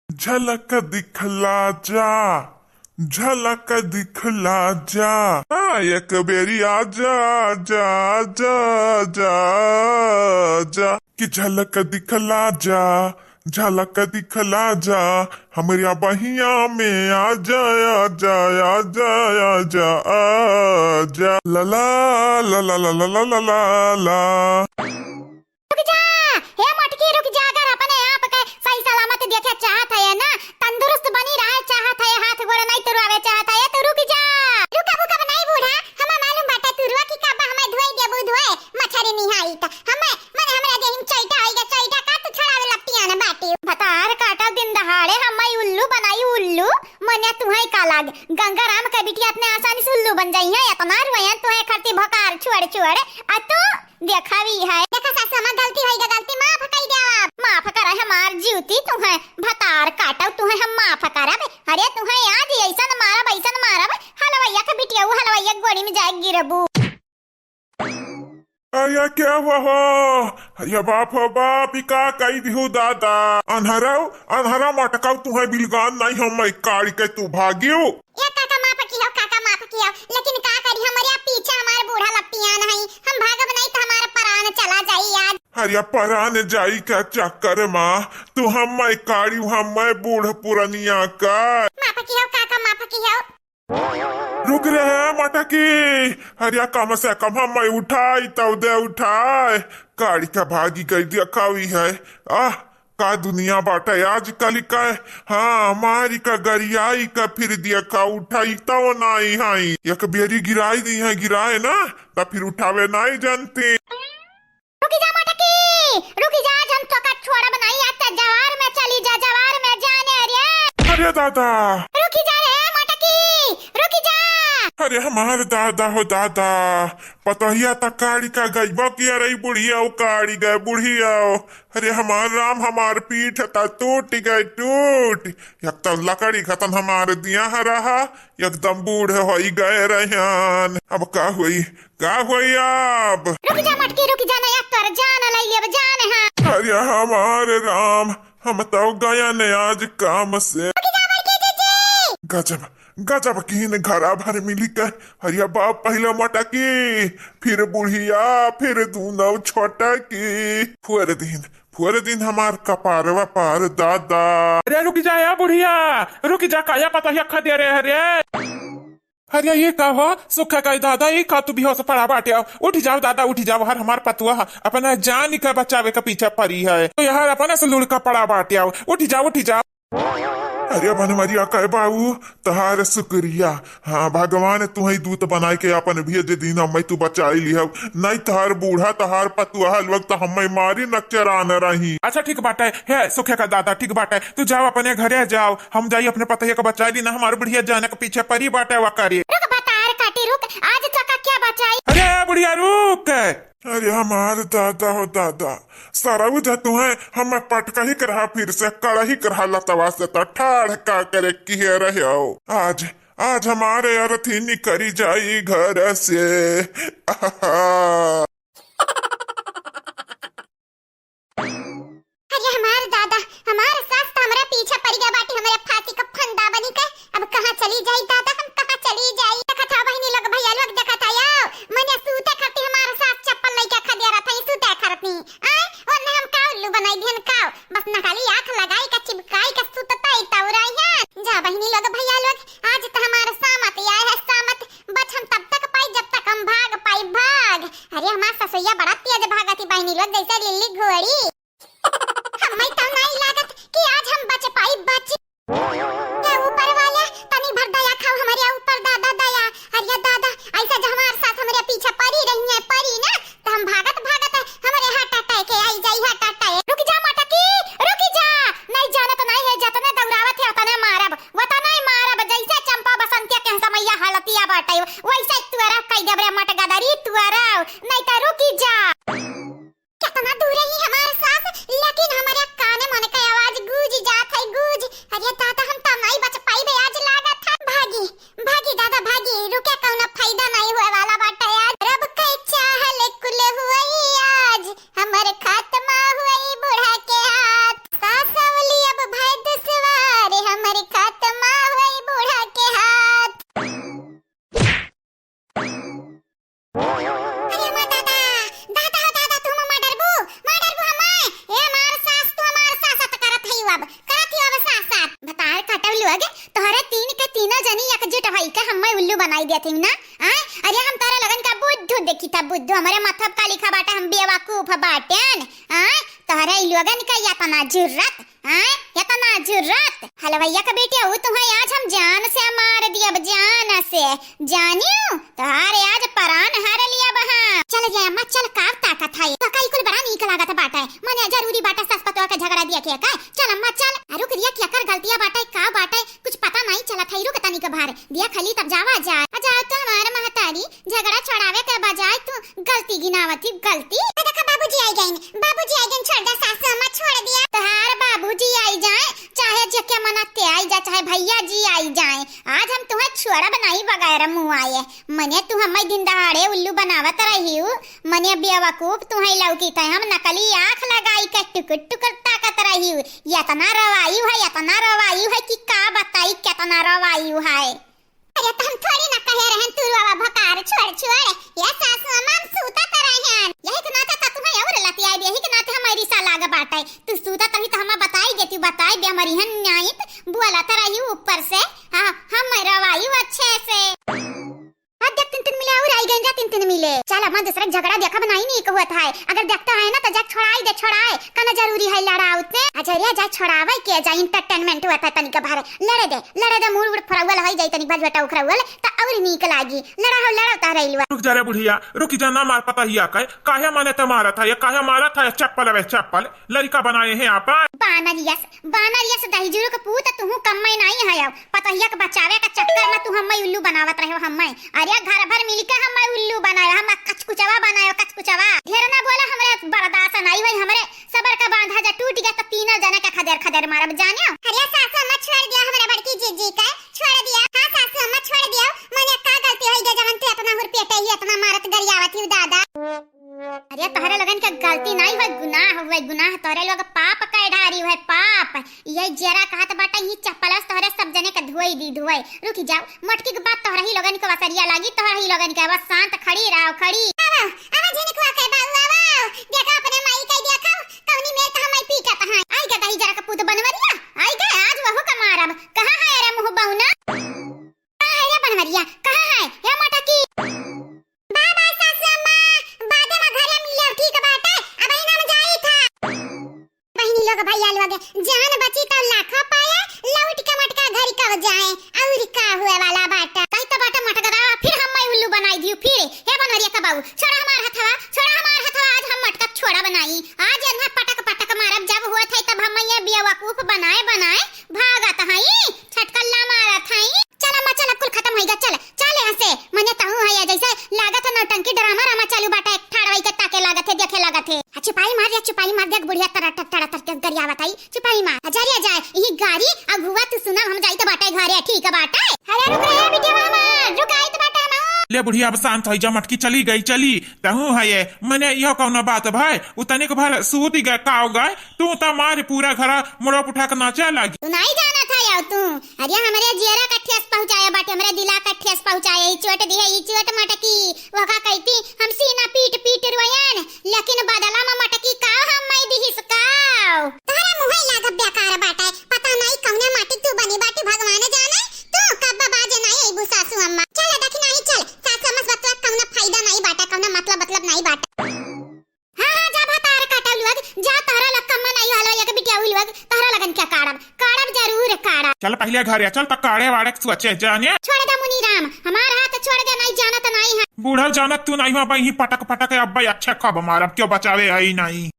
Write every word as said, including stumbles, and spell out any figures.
झलक दिखला जा, झलक दिखला जा। हाँ, एक बेरी आजा, आजा, आजा, आजा, आजा। कि झलक दिखला जा, झलक दिखला जा, हमरिया बहिया में आजा, आजा, आजा, आजा, आजा। ला ला, ला ला, ला ला, ला ला, ला ला। रुक जा, हे मोटकी रुक जा, अगर अपने आप के सही सलामत देखे चाहत है ना, तंदुरुस्त बनी रहे चाहत है, हाथ गोड़ नहीं तुरवावे चाहत है, तो रुक जा। रुकब उकब नहीं बूढ़ा, हमें मालूम बाटे तू रुआ की काबा हमें धोए देबू धोए, मछरी निहाई त हमें, मने हमरा देहिन चैटा होई गे, चैटा का तू छड़ावे लपटियान बाटी। भतार काटा दिन दहाड़े हमें उल्लू बनाई उल्लू, मने तुहई का लाग, गंगाराम के बिटिया इतने आसानी से उल्लू बन जाई है, इतना रुआयन तुहे खरती भकार छोड़ छोड़, आ तू देखावी है। देखा सासू अम्मा, गलती होई गे, गलती माफ कई देवा। माफ करे हमार जीवती तुहे, भतार काटव तुहे हम माफ करब। अरे तुहे आज ऐसन मारब, ऐसन मारब, हलवैया के बिटिया, हलवैया के गोड़ी में जाए गिरबू। अरे क्या हुआ हो? अरे बाप हो बाप, ई का कई दिहु दादा? अनहरव, अनहरा मटकाव तुहे बिलगान नहीं हम मैं काढ़ के तू भागियो। ए काका माफ कियो, काका माफ कियो, लेकिन का करी, हमरे पीछे हमार बूढ़ा लपटियान हई, हम भागब नहीं तो हमार परान चला जाई आज। अरे परान जाई का चक्कर मा तू हम मैं काढ़ी, हम मैं बूढ़ पुरनिया का। माफ कियो काका, माफ कियो। रुक रे मटकी, अरे कम से कम हम मैं उठाई तब दे उठाए, काढ़ी का भागी गई दिया कावी है। आह, का दुनिया बाटे आजकल का। हाँ, मारी का गरियाई का फिर दिया का उठाई तो नाई हाई। एक बेरी गिराई दी है, गिराए ना, त फिर उठावे नाई जानती। रुकी जा मटकी, रुकी जा, आज हम तोका छोड़ब नाई, आज त जवार में चली जा, जवार में जाने रे। अरे दादा। रुकी जा रे मटकी, रुकी जा। अरे हमार दादा हो दादा, पतोहिया त काढ़ी का गइबो किया रही बुढ़िया, काढ़ी गए बुढ़िया। अरे हमार राम, हमार पीठ त टूट गए, टूट। एक तो लकड़ी खतन हमार दिया है रहा, एकदम बूढ़े होई गए रहन। अब का होई, का होई अब? रुक जा मटकी, रुक जा, नहीं अब तोर जान लई लेब, जान हाँ। अरे हमार राम, हम तो गया ने आज काम से। रुक जा बड़की जीजी। गजब, गजब किन घरा भर मिली के। अरे बाप, पहले मटकी, फिर बुढ़िया, फिर दूनो छोटकी। फोर दिन, फोर दिन हमार कपार वपार दादा। अरे रुक जा या बुढ़िया, रुक जा, काया पतोहिया खा दे रहे, अरे। अरे ये का हो, सुखा का दादा, ये का तू बेहोश पड़ा बाटे हो? उठ जाओ दादा, उठ जाओ, हर हमार पतुआ ह, अपना जान का बचावे का पीछे पड़ी है, तो यार अपना से लुढ़का पड़ा बाटे हो, उठ जाओ, उठ जाओ। अरे बनवरिया कहे बाबू, तहार शुक्रिया। हाँ, भगवान तुहई दूत बनाए के आपन भेज दीन, मैं तू बचाई लिहव। नहीं तहार बूढ़ा, तहार पतुआ लोग तो हमें मारी नक्चरान रही। अच्छा ठीक बाटे, हे सुखे का दादा, ठीक बाटे, तू जाओ अपने घरे जाओ, हम जाई अपने पतोहिया के बचाई ली ना, हमार बुढ़िया जाने के पीछे परी बाटे वा करी। रुक भतार काटी रुक, आज चका क्या बचाई? अरे बुढ़िया रुक। अरे हमार दादा हो दादा, सरऊ जा तुहे हम पटकही के रहा, फिर से कड़ही के रहा लतवा से तो ठाढ़ का करे किहे रहे हो। आज, आज हमारे अरथी निकरी जाई घर से। आहा। अरे हमार दादा, हमार सास तो हमरा पीछे पड़ गया बाटी, हमरे फांसी का फंदा बनी के। अब कहाँ चली जाई दादा, हम कहाँ चली जाई? देखत हौ बहिनी लोग, भैया लोग, देखत हौ, मने सूते खातिर हमार सास चप्पल लइके खदेरत है, सूते खातिर। आय, ओने हम का उल्लू बनाई दिहन का? बस नकाली आँख लगाई के चिपकाई के सुतता ही तौराई है। जा बहिनी लोग, भैया लोग, आज तो हमार सामत आए है, सामत। बच हम तब तक पाई जब तक हम भाग पाई, भाग। अरे हमार दिया थी ना, आय? अरे हम तोहरे लोगन का बुद्धू देखी था, बुद्धू, हमरे माथा पे का लिखा बाटे, हम बेवकूफ बाटेन, आय? तोहरे ई लोगन का यतना जुर्रत, आय? यतना जुर्रत। हलवैया का बेटी, ऊ तुम्हें आज हम जान से मार दियब, जान से, जानियो? तोहारे आज परान हर लियब हम। चल जा अम्मा, चल, का ताकत है? तो का ई कुल बड़ा नीक लागत बाटे, मने जरूरी बाटे सास पतोह के झगड़ा दिया के का? चल अम्मा, चल। आ रुक रिया, केकर गलतिया बाटे, का बाटे, कुछ पता नहीं चलत है, रुक तनिक भर। दिया खली तब जावा जाए। आ जाओ तो हमार महतारी, झगड़ा छोड़ावे के बजाय तू गलती गिनावत ही, गलती। ए देखा बाबूजी आई गइन, बाबूजी आई गइन, छोड़ दे सासू अम्मा, छोड़ दिया। तोहार बाबूजी आई जाए, चाहे जेके मना ते आई जा, चाहे भैया जी आई जाए, आज हम तुहे छोड़ब नहीं बगैर मुआए। मने तू हमें दिन दहाड़े उल्लू बनावत रही हूँ, मने बेवकूफ तुहे लौकी थे, हम नकली आँख लगाई के टुकुर टुकुर ताकत रही हूँ। यतना रोवाई है, यतना रोवाई है कि का बताई, केतना रोवाई है। अरे, तो हम थोड़ी ना कहे रहन, तू रोवा भकार, छोड़, छोड़। ये सासू अम्मा, हम सूतत रहन। यही के नाते तो तुम्हें और लतियाई दे, यही के नाते हमारी रिसा लाग बाटे। तू सूतत रही तो हमें बताई दे, तू बताई दे, हमारी हन न्यायित बोलत रही ऊपर से। हाँ, हम रोवाई अच्छे से। अब देख, तीन तीन मिले और आई गए जा, तीन तीन मिले। चल, अम्मा, दूसरा झगड़ा देखा बनाई नहीं को हुआ था है। अगर देखता है ना तो जा छोड़ाई दे, छोड़ाए। का ना जरूरी है लड़ा उतने। अच्छा रे, जा छोड़ावे के, जा entertainment हुआ था तनिक बाहर। लड़े दे, लड़े दे, मूड़ उड़ फरौवल होई जाई, तनी भजवटा उखरौवल, त और नीक लागी। लड़ा हो, लड़ा, तारा इलवा। रुक जा रे बुढ़िया, रुक जा, ना मार पतहिया के। काहे मने त मारत है, काहे मारत है? चप्पल वे चप्पल, लड़िका बनाए हैं आपन। बानर यस, बानर यस दहिजुरु के पूत, तुहू कम्मै नाई है। अब पतहिया के बचावे के चक्कर में तू हम्मै उल्लू बनावत रहे हो, हम्मै। अरे घर भर मिलके हम्मै उल्लू बनायो, हम कचकुचवा बनायो, कचकुचवा। ढेर ना बोला, हमरे बर्दाश्त नाई होई, हमरे सबर का बांधा जा टूट गया तो तीनों जना के खदेर खदेर मारब, जानियो। अरे सासू अम्मा छोड़ दिया, हमरा बड़की जीजी का छोड़ दिया। हाँ सासू अम्मा छोड़ दिया, मने का गलती होई गे जवन तू इतना हुरपेटे ही, इतना मारत गरियावत ही दादा। अरे तोहरे लोगन के गलती नहीं होई, गुनाह होई, गुनाह तोहरे लोग पाप के ढारी होई, पाप। ये जेरा कहत बाटे, ये चप्पल से तोहरे सब जने के धोई दी, धोई। रुक जाओ, मटकी के बात तोहरे ही लोगन के वसरिया लागी, तोहरे ही लोगन के। बस शांत खड़ी रहो, खड़ी। आवा, आवा झिनकुआ के बाऊ, आवा। देखा अपने माई के, देखा कौनी मेर कहाँ माई पीटत है। आई गे दहिजरा के पूत बनवरिया, आई गे, आज वहू का मारब। कहाँ है अरे मुँह बौना? कहाँ है रे बनवरिया, कहाँ है? हे मटकी। बाबा सासू अम्मा, बादे में घरे मिले, ठीक बाटे, अब ही नाम जाई था। बहिनी लोग, भैया लोग, जान बची तो लाखों पाए, लौट के मटका घर कब जाए, और का हुए वाला बाटा। कही तो बाटा मटका दावा, फिर हम मैं उल्लू बनाई दियो, फिर। हे बनवरिया का बाबू, छोड़ा हमार हथवा, छोड़ा हमार हथवा, आज हम मटका छोड़ा बनाई। आज इन्हें पटक पटक मारब, जब हुआ था तब हम ये बेवकूफ बनाए बनाए भागत हई, छटकल्ला मारत हई। चल अम्मा, चल, कुल खत्म होई गा, चल, चल यहाँ से। मने तहू है, जैसे लागत है नौटंकी ड्रामा रामा चालू बाटा, एक ठाड़वाई के ताके लागत है, देखे लागत है। आ, चुपाई मार रे, चुपाई मार, देख बुढ़िया तरा तर, तरा तर के गरियावत आई, चुपाई मार। आ, जा रे, जा, यही गारी, अब हुआ तू सुना, हम जाइत बाटे घरे, ठीक बाटे। अरे रुक रे, बिटिया हमार, रुक आइत बाटे हम। ले बुढ़िया, अब शांत होई जा, मटकी चली गई, चली। तहू है ये, मने इहो कौनो बात भाई, उ तनिक भर सूत गए, का हो गए, तू त मार पूरा घरा मुड़प उठा के नाचे लागी। तू नाई जानत है यार तू। अरे हमरे जियरा का ठेस पहुँचाया बाटे, हमरे दिला का ठेस पहुँचाया। ई चोट दिहे, ई चोट मटकी। वो का कहती, हम सीना पीट पीट रोयन, लेकिन बदला में मटकी का हम मैं दिहिस का। तोहरा मुँह ही लागत बेकार बाटे, पता नहीं कौने माटी तू बनी बाटी भगवान जाने। तू कब बाजे नहीं अइबू सासू अम्मा। चल देखी नहीं चल, सासू अम्मा से बतवा कौनो फायदा नहीं बाटे, कौनो मतलब मतलब नहीं बाटे। हाँ, हाँ, जा भतार काटव लोग, जा तोहरा लोग कम्मा नाई हलवा एक बिटिया हुई लोग, तोहरा लगन क्या काड़ब, काड़ब जरूर काड़ब। चल पहिले घरे चल, त काड़े वाड़े के सोचे जाने। छोड़ दे मुनीराम, हमार हाथ छोड़ दे, नाई जानत नाई है। बूढ़ा जानत तू नाई हो, अब यहीं पटक पटक अब्बा अच्छे कब मारब, क्यों बचावे आई नाई।